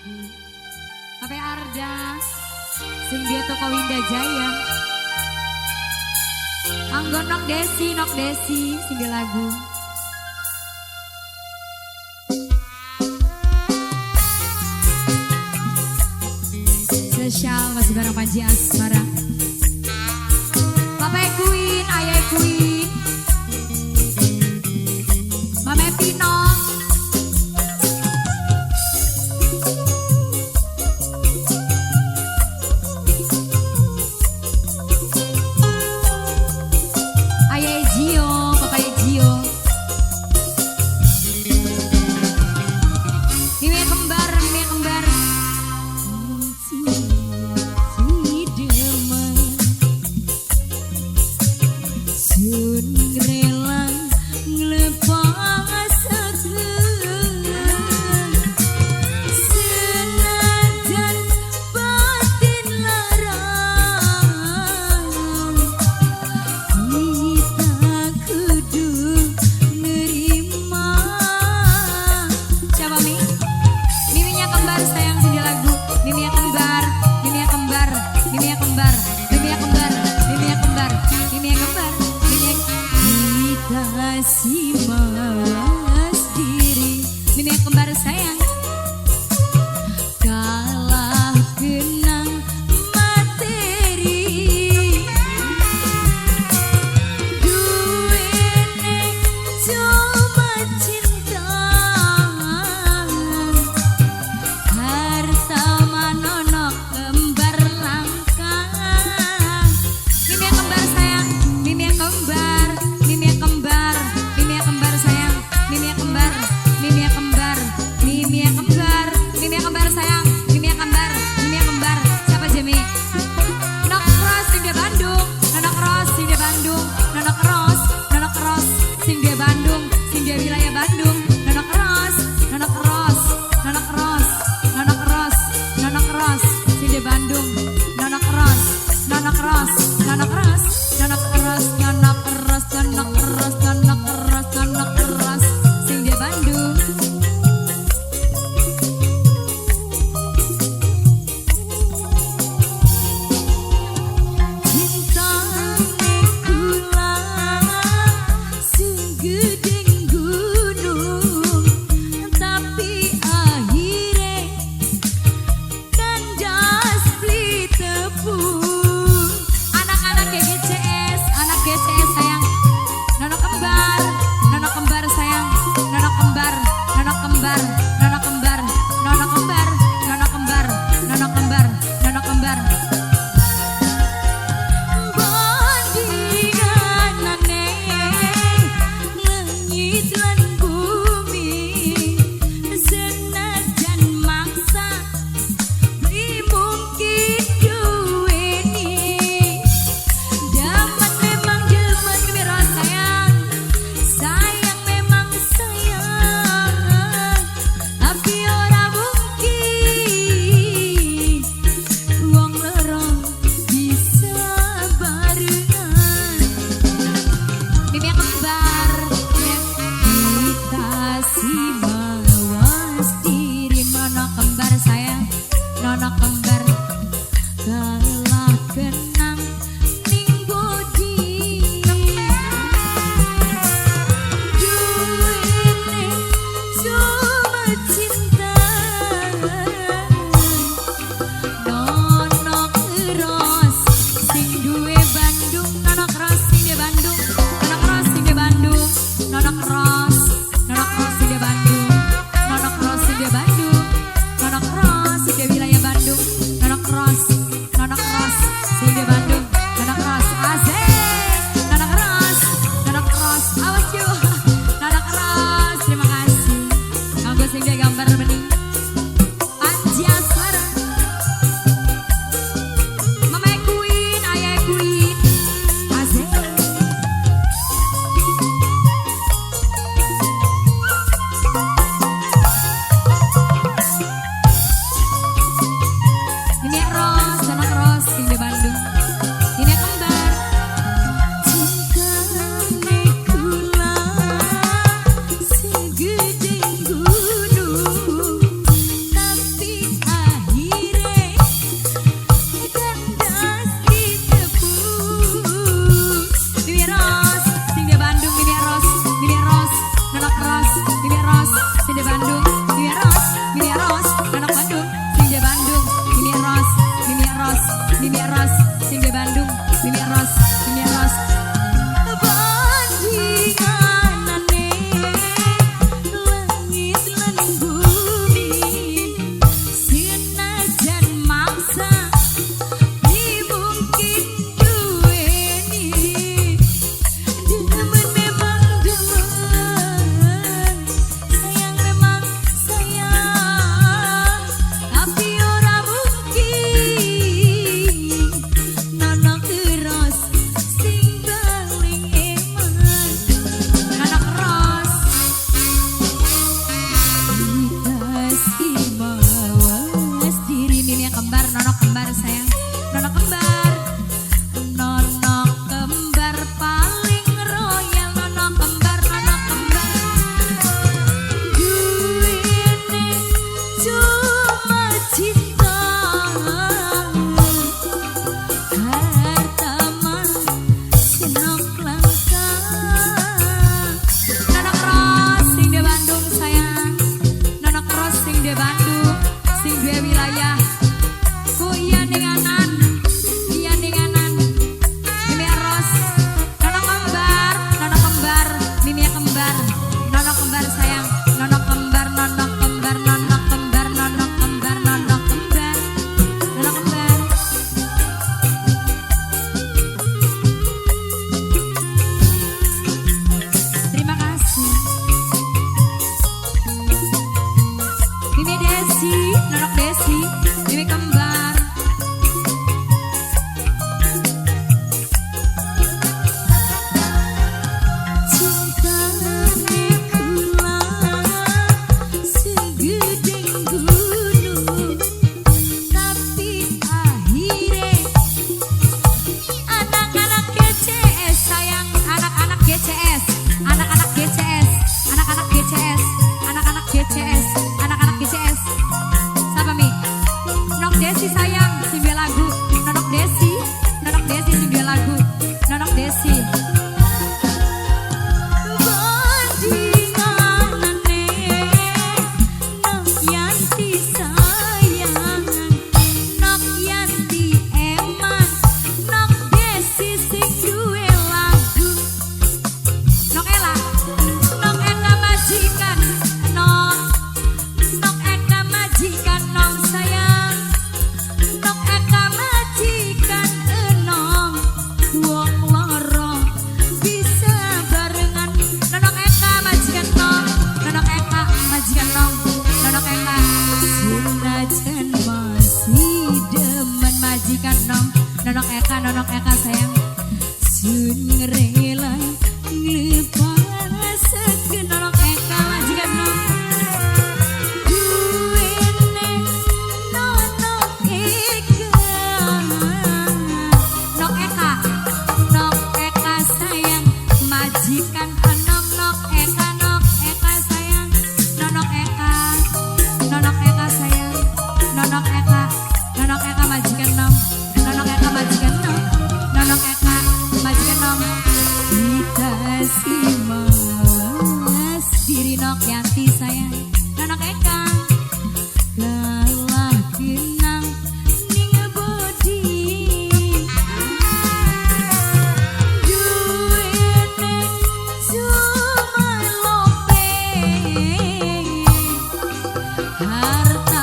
lagu. Pape Arda sing dia toko Winda Jaya. Anggo Nok Desi sing dia lagu. Spesial masih bareng Panji Asmara. Pape Queen, Ayah Queen, Mame Pino. Ayah Gio, Papa Gio. Mime kembar, mime kembar. Cuma cinta, harta mah senok langka. Nonok Ros sing di Bandung sayang, Nonok Ros sing di Bandung, sing duwe wilayah. Ku iya ninganan, iya ninganan. Mimi Ros, Nonok kembar, Nonok kembar, Mimi kembar, Nonok kembar sayang, Nonok kembar, Nonok kembar, Nonok kembar, Nonok kembar, Nonok kembar, Nonok kembar. Terima kasih. Mimi Desi, Nonok Desi, Mimi kembar. Cintane kula segede gunung, tapi akhire anak-anak GCS sayang, anak-anak GCS, anak-anak GCS, anak-anak GCS, anak-anak GCS, anak-anak GCS. Siapa Mi? Nonok Desi sayang, sing duwe lagu. Nonok Desi, Nonok Desi sing duwe lagu. Nonok Desi. Bandinganane Nok Yanti sayang, Nok Yanti eman, Nok Desi sing duwe lagu. Nok Ela, Nok Eka majikan Nok, Nok Eka majikan Nok sayang, Nok Eka majikan enom, wong loro bisa barengan. Nonok Eka majikan Nok, Nonok Eka majikan Nok, Nonok Eka. Senajan masih demen majikan Nok, Nonok Eka, Nonok Eka sayang. Sun rela nglepasaken Nonok Eka majikan Nok. Duwene Nonok Eka, Nok Eka, Nok Eka sayang, majikan enom Nok Eka, Nok Eka sayang, Nonok Eka, Nonok Eka sayang, Nonok Eka, Nonok Eka majikan nom, Nonok Eka majikan nom, Nonok Eka majikan nom. Kita si malas diri Nok Yanti sayang, Nonok Eka. Kalah kenang ning bodi, duwene cuma lope, harta